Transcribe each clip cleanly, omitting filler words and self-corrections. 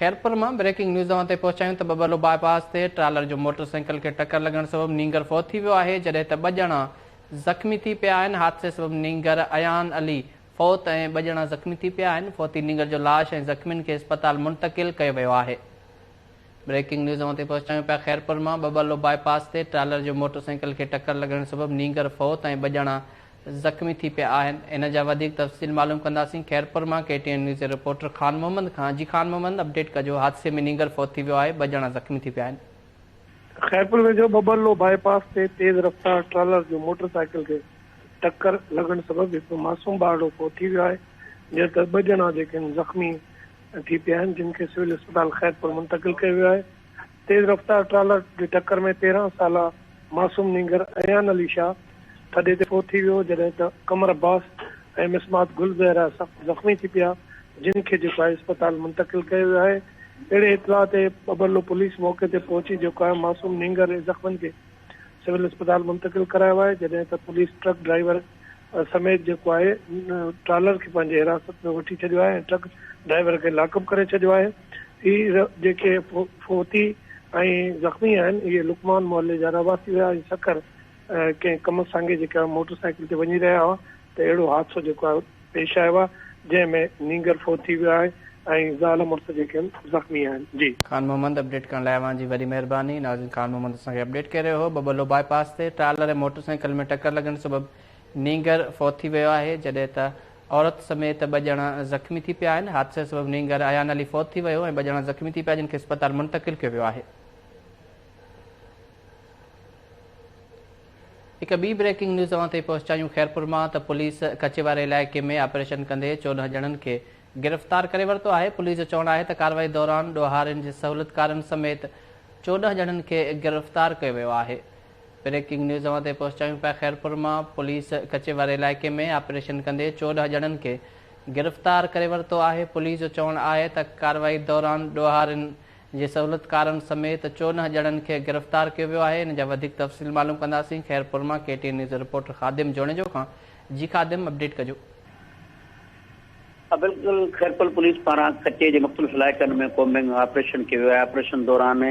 خيرپور مان breaking news اوهان تائين پهچايون ته ٻٻرلو باء پاس تي ٽرالر جو موٽر سائيڪل کي ٽڪر لڳڻ سبب نينگر فوت ٿي ويو آهي جڏهن ته ٻه ڄڻا زخمي ٿي پيا آهن حادثي سبب نينگر ايان علي فوت ۽ ٻه ڄڻا زخمي ٿي پيا آهن فوتي نينگر جو لاش ۽ زخمين کي اسپتال منتقل ڪيو ويو آهي. بريڪنگ نيوز اوهان تائين پهچايون پيا خيرپور مان ٻٻرلو باء پاس تي ٽرالر جو موٽر سائيڪل کي ٽڪر لڳڻ سبب نينگر فوت ۽ ٻه ڄڻا زخمي ٿي پيا آهن ان جا وڌيڪ تفصيل معلوم ڪنداسين خيرپور مان ڪي ٽي اين نيوز جي رپورٽر خان محمد کان جي خان محمد اپڊيٽ ڪجو حادثي ۾ نينگر فوت ٿي ويو آهي ٻه ڄڻا زخمي ٿي پيا آهن. خيرپور ويجهو ٻٻرلو باء پاس تي تيز رفتار ٽرالر جو موٽر سائيڪل کي ٽڪر لڳڻ سبب هڪ معصوم ٻارڙو فوت ٿي ويو آهي جڏهن ته ٻه ڄڻا جيڪي آهن زخمي ٿي پيا آهن جن کي سول اسپتال خيرپور منتقل ڪيو ويو آهي. تيز رفتار ٽرالر جي ٽڪر ۾ 13 سالا معصوم نينگر ايان علي شاهه ٿڏي تي فوت ٿي ويو جڏهن ته قمر عباس ۽ مسمات گل زهره سخت زخمي ٿي پيا جن کي جيڪو آهي اسپتال منتقل ڪيو ويو آهي اهڙي اطلاع تي ٻٻرلو پوليس موقعي تي پهچي جيڪو آهي معصوم نينگر ۽ زخمين کي سول اسپتال منتقل ڪرايو آهي جڏهن ته پوليس ٽرڪ ڊرائيور سميت جيڪو آهي ٽرالر کي پنهنجي حراست ۾ وٺي ڇڏيو آهي ۽ ٽرڪ ڊرائيور کي لاڪ اپ ڪري ڇڏيو آهي. هي جيڪي فوتي ۽ زخمي آهن اهي لقمان محلي جا رهواسي هيا ۽ سکر ڪنهن ڪم سانگي جيڪا موٽر سائيڪل تي وڃي رهيا هئا ته اهڙو حادثو جيڪو آهي پيش آيو آهي جنهن ۾ نينگر فوت ٿي ويو آهي ۽ زال مڙس جيڪي آهن زخمي آهن جي. خان محمد اپڊيٽ ڪرڻ لاء اوهان جي وڏي مهرباني. ناظرين خان محمد اسان کي اپڊيٽ ڪري رهيو هو ٻٻرلو باء پاس تي ٽرالر ۽ موٽر سائيڪل ۾ ٽڪر لڳڻ سبب نينگر فوت ٿي ويو آهي جڏهن ته عورت سميت ٻه ڄڻا زخمي ٿي پيا آهن حادثي سبب نينگر ايان علي فوت ٿي ويو ۽ ٻه ڄڻا زخمي ٿي پيا جن کي اسپتال منتقل ڪيو ويو آهي. هڪ ٻي بريڪنگ نيوز اوهان تائين پهچايون خيرپور مان ته پوليس ڪچي واري علائقي ۾ آپريشن ڪندي 14 ڄڻن کي گرفتار ڪري ورتو آهي پوليس جو چوڻ آهي ته ڪارروائي دوران ڏوهارين جي سهولتڪارن سميت 14 ڄڻن کي گرفتار ڪيو ويو آهي بريڪنگ نيوز اوهان تائين پهچايون پيا خيرپور مان پوليس ڪچي واري علائقي ۾ آپريشن ڪندي 14 ڄڻن کي گرفتار ڪري ورتو آهي پوليس جو چوڻ آهي ته ڪارروائي دوران ڏوهارين جي سهولتڪارن سميت 14 ڄڻن کي گرفتار ڪيو ويو آهي ان جا وڌيڪ تفصيل معلوم ڪنداسين خيرپور مان ڪي ٽي اين نيوز رپورٽر خادم جوڻيجو کان جي خادم اپڊيٽ ڪجو. ها بلڪل خيرپور پوليس پاران ڪچي جي مختلف علائقن ۾ ڪومبنگ آپريشن ڪيو ويو آهي آپريشن دوران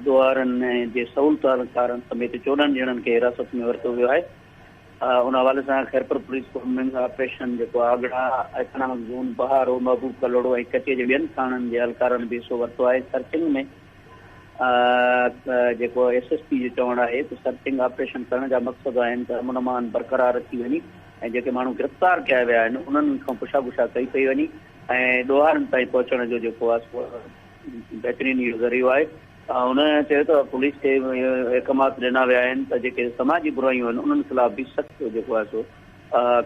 ڏوهارين جي سهولتڪارن سميت 14 ڄڻن کي حراست ۾ ورتو ويو آهي ان حوالي سان خيرپور پوليس ڪومبنگ آپريشن جيڪو آگڙا، ايڪنامڪ زون، بهارو، محبوب ڪلهوڙو ۽ ڪچي جي ٻين ٿاڻن جي اهلڪارن به حصو ورتو آهي سرچنگ ۾ جيڪو ايس ايس پي جو چوڻ آهي ته سرچنگ آپريشن ڪرڻ جا مقصد آهن ته امن امان برقرار رکي وڃي ۽ جيڪي ماڻهو گرفتار ڪيا ويا آهن انهن کان پڇا ڳڇا ڪئي پئي وڃي ۽ ڏوهارين تائين پهچڻ جو جيڪو آهي سو بهترين اهو ذريعو آهي. هن چيو ته پوليس کي احڪامات ڏنا ويا آهن ته جيڪي سماجي برايون آهن انهن خلاف به سخت جيڪو آهي سو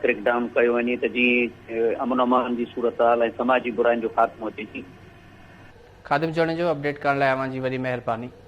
ڪريڪ ڊائون ڪيو وڃي ته جيئن امن امان جي صورتحال ۽ سماجي براين جو خاتمو اچي. خادم جوڻيجو اپڊيٽ ڪرڻ لاء اوهان جي وڏي مهرباني.